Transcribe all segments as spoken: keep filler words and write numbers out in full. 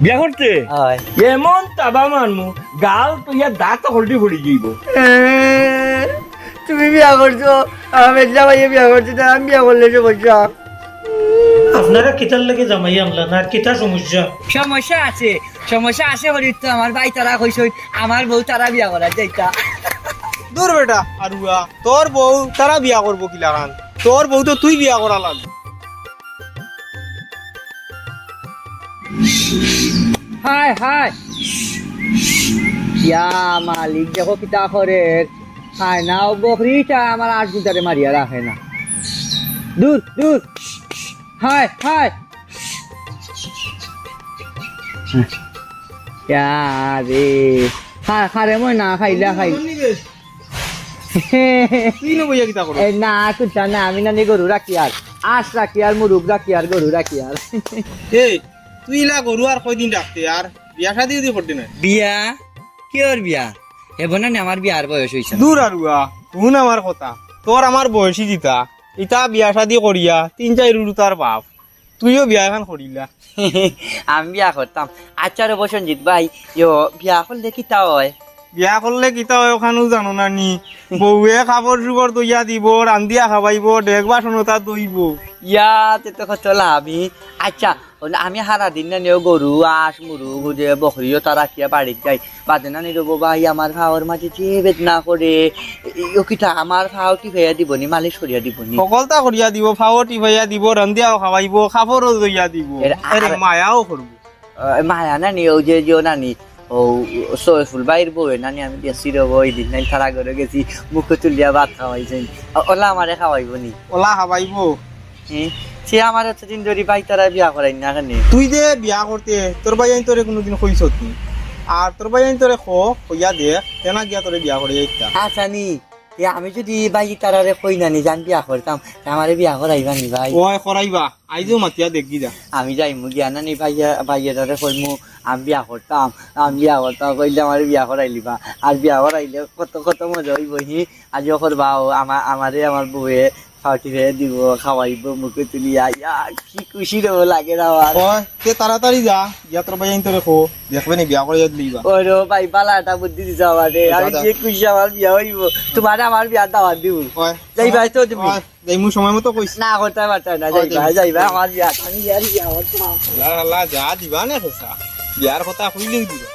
বিয়া করতে? অয়। এমন তাবা মারমু, গাল তো ইয়া দাঁত হলদি পড়ি যাইব। এ, তুমি বিয়া করছো? আমার বেটা ভাইয়ে বিয়া করছে না, আমি বিয়া করলে সমস্যা? আপনারা কিতার লাগি জামাই আনলা না, আর কিতা সমস্যা? সমস্যা আছে, সমস্যা আছে বলি তো আমার ভাই তারা কইছইন, আমার বউ তারা বিয়া করার যাইতা। দূর বেটা, আরুয়া, তোর বউ তারা বিয়া করবো কিলাখান? তোর বউ তো তুই বিয়া করা লাগবে। হায়, হায়। ইয়া মালিক, দেখো কিতা করের। হায় না, ও বকরিটা আমার আট গুতারে মারিয়া রাখে না। দূর, দূর। হায়, হায়। ইয়া রে। খা, খা রে, মই না খাইলা খাই। তুই না বইয়া কিতা করো? এ, না, কুন্তা না, আমি নানি গরু রাখি আর, আস রাখি আর, মুরুগ রাখি আর, গরু রাখি আর। এই, তুই ইলা গরু আর কয়দিন রাখতে আর? বিয়া শাদি উদি করতে না? বিয়া? কিওর বিয়া? হেবো না নি, আমার বিয়ার বয়স অইছে না। দূর আরুয়া, হুন আমার কথা। তোর আমার বয়সী যেতা, ইতা বিয়া শাদি করিয়া তিন চাইর উরুতার বাপ। তুইও বিয়া এখান করিলা। আমি বিয়া করতাম। আচ্ছা রে সঞ্জিত ভাই, ইয়ো, বিয়া করলে কিতা অয়? বিয়া করলে কিতা অয় ওখানও জানো না নি? বউয়ে কাপড় চোপড় ধইয়া দিব, রান্দিয়া খাওয়াইব, ডেক বাসন ওতা ধইব। ইয়া, তে তো কত লাভই। আচ্ছা, আমি হারা দিন না নিও গরু, আস, মুরুগ, যে বকরিও তা রাখিয়া বাড়িত যাই। বাদে না নি রে বাবা, ই আমার ফাওর মাঝে যে বেদনা করে, ই, ও কিতা আমার ফাও টিপাইয়া দিব নি, মালিশ করিয়া দিব নি? হকলতা করিয়া দিব, ফাও টিপাইয়া দিব, রান্দিয়াও খাওয়াইব, কাপড়ও ধইয়া দিব। এর আরে আর মায়াও করব। আহ, মায়া নানি, ও যে, যে ও নানি, ও সৈফুল ভাইর বউয়ে নানি আমি দেখছি রে, ওই দিন নানি তারা ঘরে গেছি, মুখে তুলিয়া ভাত খাওয়াইছেন। ও-, ওলা আমারে খাওয়াইব নি? ওলা খাওয়াইব। হ্যাঁ? সে আমার এতদিন ধরি ভাই তারা বিয়া করাই না কেনে? তুই যে বিয়া করতে, তোর ভাই আইন তোরে কোনোদিন কইছত নি? আর তোর ভাই আইন তোরে খ-, কইয়া দেখ, তেনা গিয়া তোরে বিয়া করে যাইতা। আচ্ছা নি, এ আমি যদি ভাই তারারে কই না নি, জান বিয়া করতাম, তে আমারে বিয়া করাইবা নি ভাই? ওই করাইবা, আইজও মাতিয়া দেখি যা। আমি যাইমু গিয়া না নি ভাইয়া, ভাইয়ারে কইমু, আমি বিয়া করতাম, আমি বিয়া করতাম, কইলে আমারে বিয়া করাইলিবা। আর বিয়া করাইলে কত, কত মজা অইব হি। আজও করবা, ও আমা-, আমারে আমার বউয়ে ফাও টিপাইয়া দিব, খাওয়াইব, মুখে তুলিয়া, ইয়া, কি খুশি রে লাগে না আমার। ওই, তে তাড়াতাড়ি যা, গিয়া তোর ভাই আইন তোরে খ-, দেখবে নি বিয়া করে দিলিবা। ওরে ভাই, বালা একটা বুদ্ধি দিছ আমারে, আমি যা, যা। যে খুশি আমার বিয়া অইব, তোমারে আমার বিয়ার দাওয়াত দিব। ওই, যাই ভাই, তো তুমি। ওই। যাইমু সময় মতো কইস। না, করতে পারতাম না, ও, যাইবা, যাইমু। যাইবা, আমার বিয়া, আমি বিয়ার বিয়া করতাম। আল্লাহ, আল্লাহ, যা দিবা না পয়সা। বিয়ার কথা কইলেই দিবা।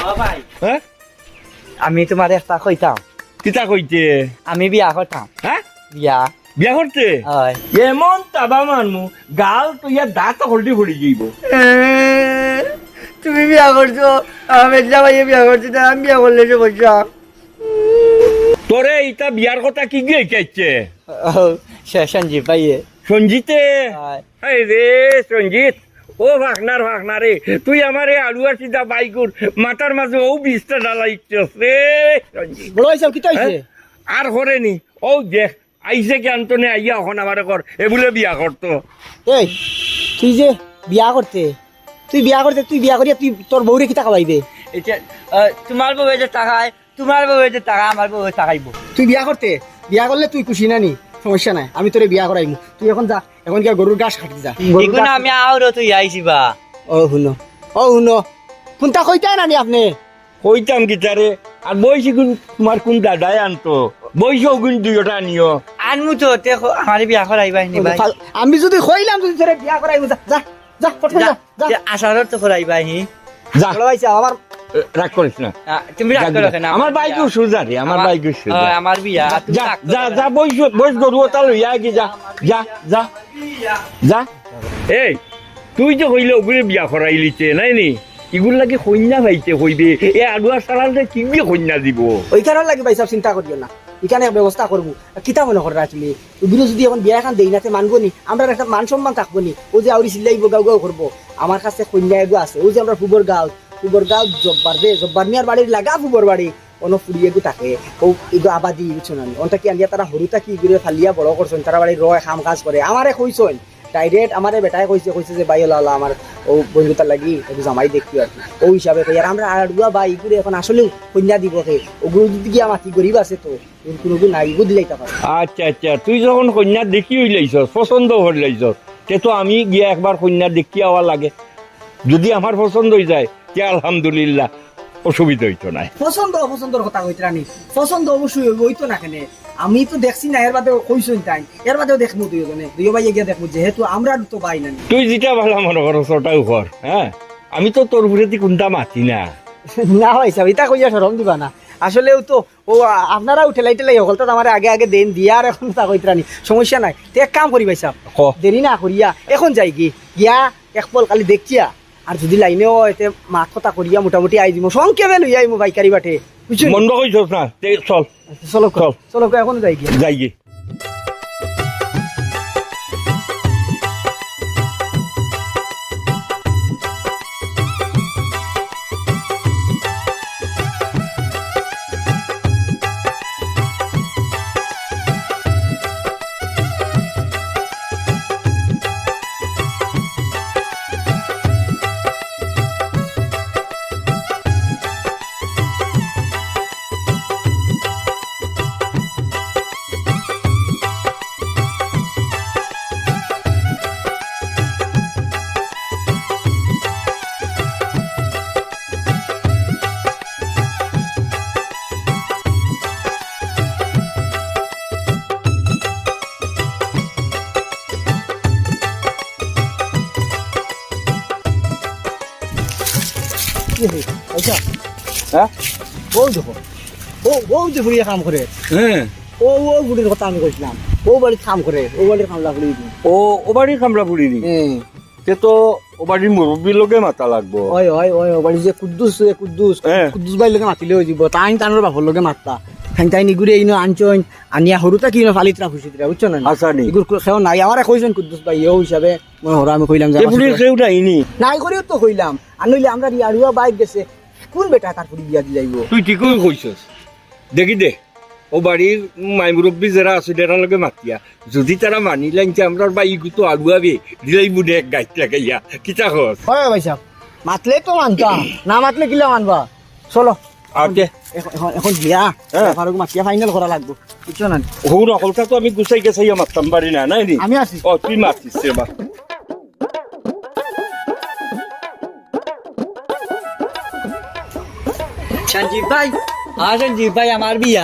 ও ভাই। হ্যাঁ? আমি তোমারে একটা কইতাম। কিতা কইতে? আমি বিয়া করতাম। হ্যাঁ? বিয়া। বিয়া করতে? অয়। এমন তাবা মারমু, গাল তো ইয়া দাঁত হলদি পড়ি যাইব। এ, তুমি বিয়া করছো? আমার বেটা ভাইয়ে বিয়া করছে না, আমি বিয়া করলে সমস্যা? তোরে ইতা বিয়ার কথা কিগিয়ে কইছে? ও, সে-, সঞ্জিত ভাইয়ে। সঞ্জিতে? অয়। হায় রে, সঞ্জিত, ও ফাকনার ফাকনা রে, তুই আমারে আড়ুয়া সিধা বাইগুর মাথার মাঝে ও বিশটা ডালা ইচ্ছস রে, সঞ্জিত। বড় ভাই সাহেব, কিতা অইছে? হ্যাঁ? আর করে নি, ও দেখ, আইছে কি আনতনে আইয়া অখন আমারে কর, এ বুলে বিয়া করতো। এই, তুই যে বিয়া করতে, তুই বিয়া করতে, তুই বিয়া করিয়া তুই তোর বউরে কিতা খাওয়াইবে? এটা, আহ, তোমার বউয়ে যে টাকায়, তোমার বউয়ে যে টাকা, আমার বউয়ে টাকাইব। তুই বিয়া করতে, বিয়া করলে তুই খুশি না নি? সমস্যা নাই, আমি তোরে বিয়া করাইমু। তুই এখন যা, এখন গিয়া গরুর ঘাস কাটি যা। গরুর এগুন ঘাস আমি আওরো তুই আইছি বা। ও হুনো, ও হুনো, কোনটা কইতায় না নি আপনে? কইতাম কিতারে? আর বইছি কোন, তোমার কোন দাদায় আনতো? বইছি ওগুন দুইটা নিও। আনমু তো, তে খ-, আমারে বিয়া করাইবায় নি ভাই? আমি যদি কইলাম যদি তোরে বিয়া করাইমু, যা, যা, যা, ফটফট যা, যা, যা। তে আশারও তো করাইবায় হি। যা। বড় ভাই সাহেব, আমার এ, রাগ করিস না। আ, তুমি রাগ যা, করো যা। কেন? আমার ভাই বিয়া। খুব সুজা রে, আমার আমার, ভাই খুব সুজা। আ, আমার বিয়া। যা, তুমি যা, রাগ করো যা, কেন? যা, বইস, বইস গরু ওতাল লইয়া আগে যা, যা, যা, যা। এই, তুই যে কইলে ওগুরে বিয়া করাইলিতে, নাই নি? ইগুর লাগি কইন্যা পাইতে কইবে। এ আড়ুয়া সালালরে কিগিয়ে কইন্যা দিব? ওইখানোর লাগি ভাই সাহেব চিন্তা করিও না। এখানে এক ব্যবস্থা করমু। কিতা মনে কররা তুমি? ওগুরে যদি এখন বিয়া এখান দেই না, তে মানবো নি? আমরার একটা মান সম্মান থাকবো নি? ও যে আউরি চিল্লাইবো, গাউ গাউ করবো। আমার কাছে কইন্যা এগু আছে। ও যে আমরার ফুবর গাঁও, ফুবর গাঁও জব্বার দে, জব্বার মিয়ার বাড়ির লাগা ফুবর বাড়ি। অনো ফুড়ি এগু থাকে। ও এগু আবাদি, বুঝছো না? অনটা কি আনিয়া তারা হুরু থাকি ইগুরে ফালিয়া বড় করছইন, তারা বাড়ি রয়, কাম কাজ করে। আমারে কইছইন, ডাইরেক্ট আমারে বেটায় কইছে, কইছে যে, "ভাই, ওলা, ওলা, আমার ও বন্ধুটার লাগি একটু জামাই দেখতে আর কি।" ও হিসাবে কই, আর আমরা আড়ুয়া ভাই, ইগুরে এখন আসলেও কইন্যা দিব কে? ওগুলো যদি গিয়া মাতি গরিব আছে তো, এরকম ওগুলো নাই, এগুলো দিলাইতে পারে। আচ্ছা, আচ্ছা, তুই যখন কইন্যা দেখি অইলাইছস, পছন্দ অইলাইছস, তে তো আমি গিয়া একবার কইন্যা দেখি আওয়া লাগে। যদি আমার পছন্দ অই যায়, তে আলহামদুলিল্লাহ, অসুবিধা অইতো নায়। পছন্দ অপছন্দর কথা কইতরা নি, পছন্দ অবশ্যই অইবো, অইতো না কেনে? আমি তো দেখছি না, এর বাদেও কইছইন তাইন, এর বাদেও দেখমু দুইও জনে, দুইও ভাইয়ে গিয়া দেখমু, যেহেতু আমরা তো ভাই না নি। তুই যেটা ভালা মনে করস ওটাউ কর, হ্যাঁ? আমি তো তোর উপরেদি কুন্তা মাতি না। না ভাইসাব, ইতা কইয়া শরম দিবা না। আসলেউ তো ও আ-, আপনারাউ ঠেলাই ঠেলাই হকলতা আমারে আগে আগে দেইন দিয়া আর এখন তা কইতরা নি। সমস্যা নাই। তে এক কাম করি ভাইসাব, ক। দেরি না করিয়া এখন যাইগি, গিয়া এক পল খালি দেখিয়া, আর যদি লাইনে অয়, তে মাত কথা করিয়া মোটামুটি আই দিমু, সংক্ষেপে লইয়া আইমু পাইকারি বাটে, বুঝছইন? মন্দ কইছস না, তে চল। চলো, চল। চলো, এখন যাইগি। যাইগি। কি হে? আচ্ছা। হ্যাঁ? ও দেখো। ও, ও যে ফুড়িয়ে কাম করে। হ্যাঁ। ও, ও ফুড়ির কথা আমি কইছিলাম। ও বাড়িত কাম করে, ও বাড়ির কামলা ফুড়ি। ও, ও বাড়ির কামলা ফুড়ি নি? হ্যাঁ। তে তো ও বাড়ির মুরব্বির লগে মাতা লাগবো। ওই, ওই, ওই, ও বাড়ির যে কুদ্দুস, এ কুদ্দুস, হ্যাঁ। কুদ্দুস ভাইর লগে মাতিলে অই যিবো। তাইন তানর বাপর লগে মাততা। তাইন তাইন ইগুরে ইনো আনছইন, আনিয়া হুরুতা কি ইনো ফালিতরা ফুসিতরা, বুঝছো না? আচ্ছা নি। ইগুর কু-, কেউ নাই। আমারে কইছইন কুদ্দুস ভাই, ও হিসাবে মনে করো আমি কইলাম যে এ আমার বুড়ির সাথে কেউ নাই নি? নাই করিও তো কইলাম। আর নইলে আমরা রিয়াড়ুয়া বাইক গেছে, কোন বেটা তার ফুড়ি বিয়া দিলাইবো? তুই ঠিকই কইছস। দেখি দে, ও বাড়ির মাই মুরব্বি যেরা আছে, এরার লগে মাতিয়া। যদি তারা মানিলাইন যে আমরার ভাই ইগু তো আড়ুয়া বে, দিলাইমু নে এক গাইত লাগাইয়া। কিতা কস? হয় ভাইসাব, মাতলে তো মানতা, না মাতলে কিলা মানবা? চলো। আচ্ছা। এখন, এখন, এখন গিয়া, হ্যাঁ। ব্যাপারগু মাতিয়া ফাইনাল করা লাগবো। বুঝছো না? হউ না, হকলতা তো আমি গুছাই গেছাইয়া মাততাম পারি না, নাই নি? আমি আছি। ও, তুই মাতিস রে বা। সঞ্জীব ভাই, হ্যাঁ সঞ্জীব ভাই, আমার বিয়া।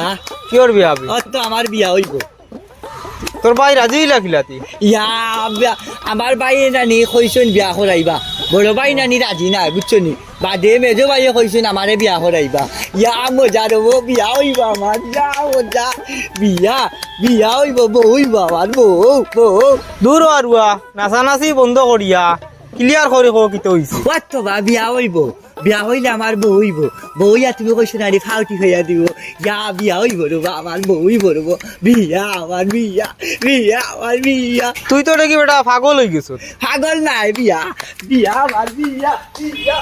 কিওর বিয়া হবে? ও তো আমার বিয়া অইবো। তোর ভাই রাজি অইলা কিলাতি? ইয়া, বিয়া, আমার ভাই নানি কইছইন বিয়া করাইবা। বড় ভাই নানি রাজি নায়, বুঝছো নি? বাদে মেজো ভাইয়ে কইছইন আমারে বিয়া করাইবা। ইয়া, মজা রে, ও বিয়া অইবো আমার, ইয়া, মজা। বিয়া, বিয়া অইবো, বউ অইবো আমার, বউ, বউ। দূর হ আড়ুয়া, নাচানাচি বন্ধ করিয়া, clear করি ক কিতা অইছে। ও তো বা, বিয়া অইবো। বিয়া অইলে আমার বউ অইবো। বউ অইয়া তুমি কইছো না রে, ফাউটি কইয়া দিবো। ইয়া, বিয়া অইবো রে বা, আমার বউ অইবো রে বা। বিয়া, আমার বিয়া, বিয়া, আমার বিয়া। তুই তো দেখি বেটা পাগল অই গেছস। পাগল নায়, বিয়া, বিয়া, আমার বিয়া, বিয়া।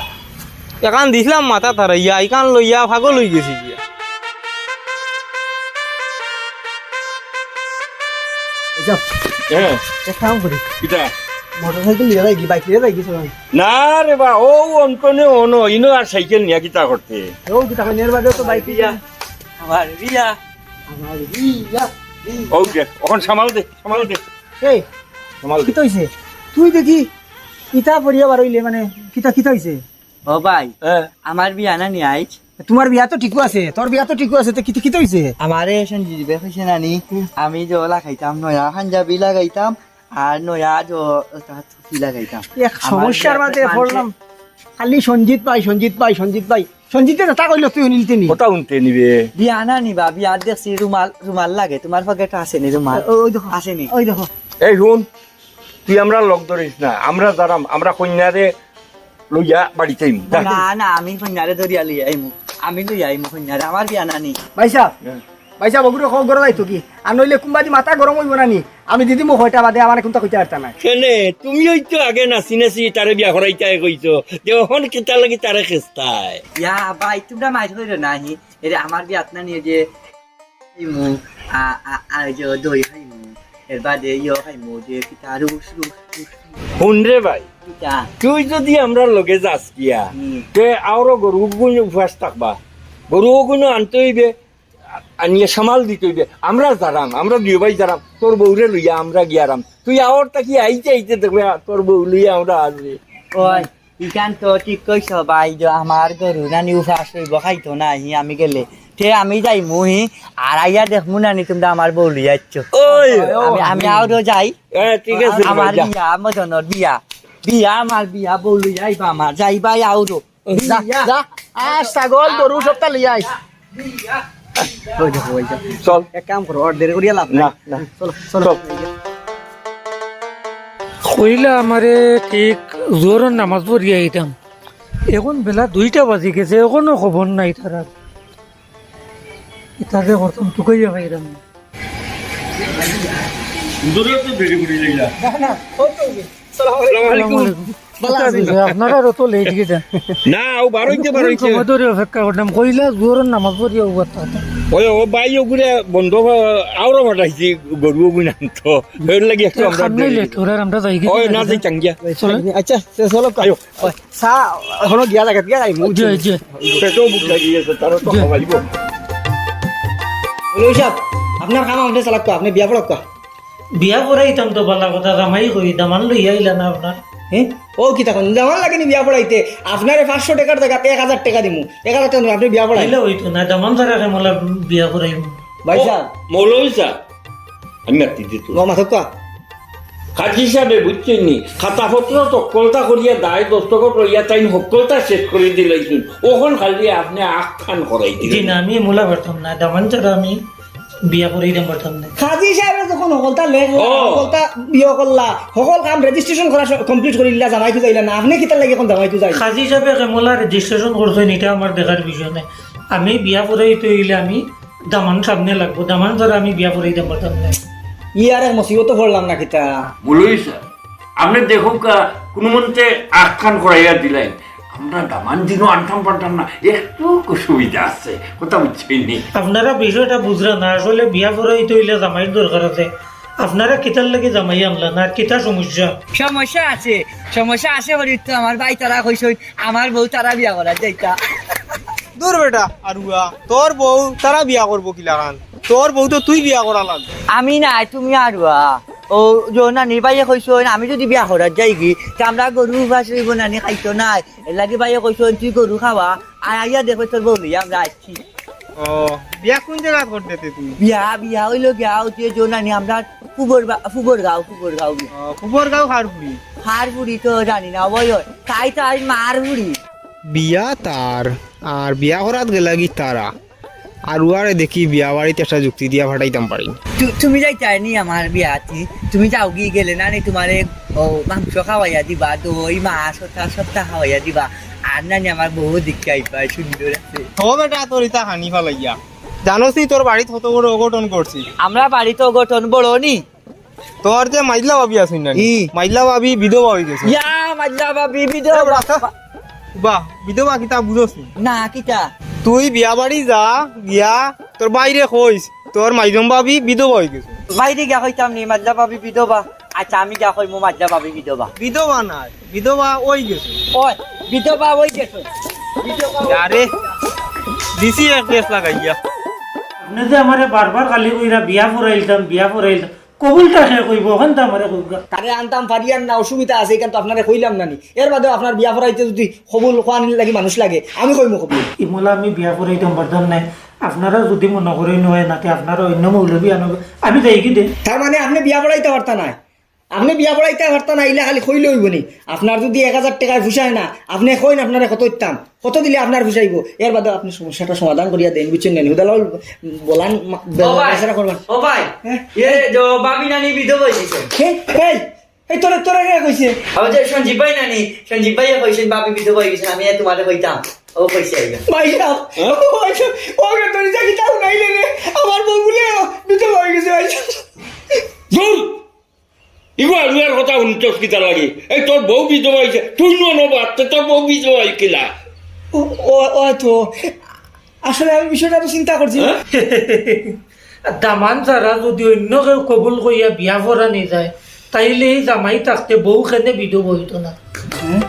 এখান দিছিলাম মাথা তারা, ইয়া, ইখান লইয়া পাগল অই গেছি গিয়া। এই যাও, হ্যাঁ। এক কাম করি। কিতা? মোটরসাইকেল লইয়া যাইগি, বাইক লইয়া যাইগি সবাই। না রে বা, ও অন্তনে অনো, ইনো আর সাইকেল নিয়া কিতা করতে? ও কিতা কই, এর বাদেও তো বাইক বিয়া, আমার বিয়া। আমার বিয়া, বিয়া। ও দে, অখন সামাল দে, সামাল দে। এই, সামাল দে। কিতা অইছে? তুই দেখি, ইতা পড়িয়া বার অইলে মানে, কিতা, কিতা অইছে? ও ভাই, হ্যাঁ। আমার বিয়া না নি আইজ? তোমার বিয়া তো ঠিকও আছে, তোর বিয়া তো ঠিকও আছে, তো কিতা, কিতা অইছে? আমারে সঞ্জীবে কইছে নানি, হুম। আমি যে ওলা খাইতাম, নয়া পাঞ্জাবি লাগাইতাম, আর নয়া যে ওটা টুপি লাগাইতাম। এক আমার সমস্যার বিয়াত মাঝে মানষে পড়লাম। খালি সঞ্জিত ভাই, সঞ্জিত ভাই, সঞ্জিত ভাই। সঞ্জিতে যেটা কইলো তুই হুনিলতে নি। কথা হুনতে নিবে। বিয়া না নিবা, বিয়া দেখছি রুমাল, রুমাল লাগে। তোমার পকেটে আছে নি রুমাল? ও-, ওই দেখো। আছে নি? ওই দেখো। এই হুন, তুই আমরার লগ ধরিস না। আমরা যারাম, আমরা কইন্যারে লইয়া বাড়িত আইমু। না, না, আমি কইন্যারে ধরিয়া লইয়া আইমু। আমি লইয়া আইমু কইন্যারে। আমার বিয়া না নি। ভাইসাব, হ্যাঁ। ভাইসাব, ওগুরে কও ঘরো যাইতো কি? আর নইলে কুনবাদি মাথা গরম অইবো না নি? আমি দিদি মুখ কয়টা বাদে আমারে কুনতা কইতা পারতা না। কেনে? তুমি ওই তো আগে নাচি নাচি তারে বিয়া করাইতায় কইছো। তে অখন কিতার লাগি তারে খেস্তায়? ইয়া ভাই, তোমরা মাইর কইরো না হি। এরে আমার বিয়াত না নি যে খাইমু, আ, আ, আ, ওই যে দই খাইমু। এর বাদে ইয়ো খাইমু যে কিতা রুস, রুস, রুস। হুন রে ভাই, কিতা? তুই যদি আমরার লগে যাস গিয়া, হুম। তে আওরো গরু অগুইন উপাস থাকবা। গরু অগুইন আনতে অইবে, আনিয়া সামাল দিতে অইবে। আমরা যারাম, আমরা দুইও ভাই যারাম, তোর বউরে লইয়া আমরা গিয়ারাম। তুই আওর থাকি আইতে আইতে দেখবে, তোর বউ লইয়া আমরা আসবে। ওই, ইখান তো ঠিক কইছো ভাই, যে আমার গরু নানি উপাস অইবো, খাইতো না হি আমি গেলে। তে আমি যাইমু হি, আর আইয়া দেখমু নানি তুমরা আমার বউ লইয়া আইছো। ওই। আমি, আমি আওরো যাই। এ, ঠিক আছে, আমার ভাই, যা। বিয়া, মদনর বিয়া। বিয়া, আমার বিয়া, বউ লইয়া আইবা আমার। যাই ভাই আওরো। যা, বিয়া। যা। আর ছাগল, গরু সবটা লইয়া আইস। বিয়া। ওই দেখো, ওই দেখো। চল। এক কাম করো, আর দেরি করিয়া লাভ নাই। না, না। চলো, চলো। চল। কইলা আমারে ঠিক জোহরর নামাজ পড়িয়া আইতাম। এখন বেলা দুইটা বাজি গেছে, এখনো খবর নাই তারার। ইতারে করতাম, তুকাইয়া পাইরাম না। দূরে তো দেরি করি যাইলা। না, না, ওই তো, সালাম আলাইকুম। সালাম আলাইকুম। ভালা আছেন? আপনারারও তো লেট গেছে। না, ও বারইতে, বারইতে। সময় ধরি অপেক্ষা করতাম। কইলা জোহরর নামাজ পড়িয়া ও কথা। ওই, ও ভাই, ওগুরে বন্ধ, আওরো পাঠাইছি, গরু অগুইন আনতো। এর লাগি একটু আমরা সামনে দেরি। লেট করার আমরা যাই কি ওই, না, যাই চাঙ্গিয়া। চলেন। আচ্ছা, চলো। আয়ো। ওই, চা, এখনো গিয়া জাগাত গিয়া খাইমু। জি, জি। পেটও ভুক লাগি গেছে, তারা তো জি। খাওয়াইবো। মৌলভী সাহেব, আপনার কাম আপনি চালাউক্কা, আপনি বিয়া পড়াউক্কা। বিয়া পড়াইতাম তো ভালা কথা, জামাই কই, দামান লইয়া আইলা না আপনার? হ্যাঁ? ও কিতা কইন, দামান লাগেনি বিয়া পড়াইতে? আপনারে পাঁচশো টেকার জাগাত এক হাজার টেকা দিমু, এক হাজার টেকা দিমু, আপনি বিয়া পড়াইন। দিলে অইতো না, দামান ছাড়া কেমলা বিয়া পড়াইমু? ভাই সাহেব। মৌলভী সাহেব, আমি মাতি দিত। ও, মাতউক্কা। কাজী সাহেবে বুঝছইন নি, খাতাপত্র তক্কলতা করিয়া দায় দস্তখত লইয়া তাইন হক্কলতা শেষ করি দিলাইছইন। অখন খালি আপনে আখখান করাই জি দিলেন। না, আমি এমলা পারতাম না, দামান ছাড়া আমি বিয়া করাইতাম পারতাম না। কাজী সাহেবে যখন হকলতা লেখলা, ও। হকলতা বিয়া করলা, হকল কাম রেজিস্ট্রেশন করা স-, কমপ্লিট করিলা, জামাই খুজাইলা না, আপনে কিতার লাগি অখন জামাই খুজাইলা? কাজী সাহেবে কেমলা রেজিস্ট্রেশন করছইন, ইটা আমার দেখার বিষয় নায়। আমি বিয়া করাইতে অইলে আমি দামান সামনে লাগবো, দামান ছাড়া আমি বিয়া করাইতাম পারতাম না। ই আর এক মুসিবতো পড়লাম না কিতা? মৌলভী সাহেব, আপনে দেখউক্কা, কুনুমন্তে আখখান করাইয়া দিলাইন। আমরা দামান দিনও আনতাম পারতাম না, একটু অসুবিধা আছে, কথা বুঝছইন নি? আপনারা বিষয়টা বুঝরা না, আসলে বিয়া পড়াইতে অইলে জামাইর দরকার আছে। আপনারা কিতার লাগি জামাই আনলা না, আর কিতা সমস্যা? সমস্যা আছে, সমস্যা আছে করি তো আমার ভাই তারা কইছইন, আমার বউ তারা বিয়া করাত যাইতা। দূর বেটা, আরুয়া, তোর বউ তারা বিয়া করবো কিলাখান? তোর বউ তো তুই বিয়া করা লাগবো। আমি নায়, তুমি আরুয়া। ও, জো নানি ভাইয়ে কইছইন, আমি যুদি বিয়া করাত যাইগি, তে আমরা গরু উপাস অইবো, নানি খাইতো নায়। এরলাগি ভাইয়ে কইছইন, তুই গরু খাওয়া, আর আইয়া দেখবে তোর বউ লইয়া আমরা আইছি। ও, বিয়া কুন জাগাত করতে তুমি? বিয়া, বিয়া অইলো গিয়া, অউ যে জো নানি আমরা ফুবর বা-, ফুবর গাঁও, ফুবর গাঁও বিয়া। ও, ফুবর গাঁও কার ফুড়ি? কার ফুড়ি তো জানি না, ওই, ওই। তাই তাই মার ফুড়ি। বিয়া তার, আর বিয়া করাত গেলাগি তারা। আরুয়ারে দেখি বিয়া বাড়িত একটা যুক্তি দিয়া পাঠাইতাম পারি। তু-, তুমি যাইতায় নি আমার বিয়াত? তুমি যাওগি, গেলে না নি তুমারে, ও, মাংস খাওয়াইয়া দিবা, দই, মাছ, ওটা সবটা খাওয়াইয়া দিবা। আর নানি আমার বউ দেখিয়া আইবা, সুন্দর আছে। ও বেটা, তোর ইতা খানি ফালাইয়া। জানোস নি তোর বাড়িত কত বড় অঘটন ঘটছে? আমরা বাড়িত অঘটন বড় নি? তোর যে মাইজলা ভাবি আছইন না নি? ই। মাইজলা ভাবি বিধবা অইগেছে। ইয়া, মাইজলা ভাবি বিধবা। এ, বাহ, বিধবা কিতা বুঝোস নি? না, কিতা? তুই বিয়া বাড়ি যা, গিয়া তোর ভাইরে কইস, তোর মাইজম ভাবি বিধবা অইগেছে। ভাইরে গিয়া কইতাম নি, মাইজলা ভাবি বিধবা? আচ্ছা, আমি গিয়া কইমু, মাইজলা ভাবি বিধবা। বিধবা নায়, বিধবা অইগেছে। ওই, বিধবা অইগেছে। বিধবা অই- আরে, দিছি এক দেশ লাগাইয়া। আপনে যে আমারে বারবার খালি কইরা বিয়া পড়াইলতাম, বিয়া পড়াইলতাম, কবুলটা হে কইবো, অখান তো আমারে কইবো। তারে আনতাম পারিয়ার না, অসুবিধা আছে, ইখান তো আপনারে কইলাম না নি। এর বাদেও আপনার বিয়া পড়াইতে যুদি কবুল কওয়ানির লাগি মানুষ লাগে, আমি কইমু কবুল। ইমলা আমি বিয়া পড়াইতাম পারতাম নায়। আপনারা যুদি মনো করইন অয় না, তে আপনারা অইন্য মৌলবি আনবা। আমি যাইগি দে। তার মানে আপনে বিয়া পড়াইতা পারতা নায়? আপনে বিয়া পড়াইতা পারতা নায়, ইলা খালি কইলে অইবো নি? আপনার যুদি এক হাজার টেকায় পুষায় না, আপনে কইন আপনারে কত দিতাম। কত দিলে আপনার পুষাইবো? এর বাদে আপনে সমস্যাটা সমাধান করিয়া দেইন, বুঝছইন নি? হুদালাল বলান মা-, ও ভাই, বেচারা করবেন। ও ভাই, হ্যাঁ? এ যে ভাবি নানি বিধবা অইগেছে। হে, এই, এই তোরে, তোরে কে কইছে? আমার যে সঞ্জীব ভাই নানি, সঞ্জীব ভাইয়ে কইছইন ভাবি বিধবা অইগেছে, আমি আর তুমারে কইতাম। ও কইছে আইবা। ভাই সাহেব, হ্যাঁ? ও ভাই সাহেব, ও কে তোর যা কিতা হুনাইলে রে? আমার বউ বুলে বিধবা অইগেছে ভাই সাহেব। দূর! ইগু আরুয়ার কথা হুনছস কিতার লাগি? এই তোর বউ বিধবা অইছে, তুই নু নবাতে তোর বউ বিধবা অইকিলা? ও, ও, ও তো, আসলে আমি বিষয়টা তো চিন্তা করছি না। হ্যাঁ? দামান ছাড়া যদি অইন্য কেউ কবুল কইয়া বিয়া পড়ানি যায়, তাইলে ই জামাই থাকতে বউ কেনে বিধবা অইতো না। হুম?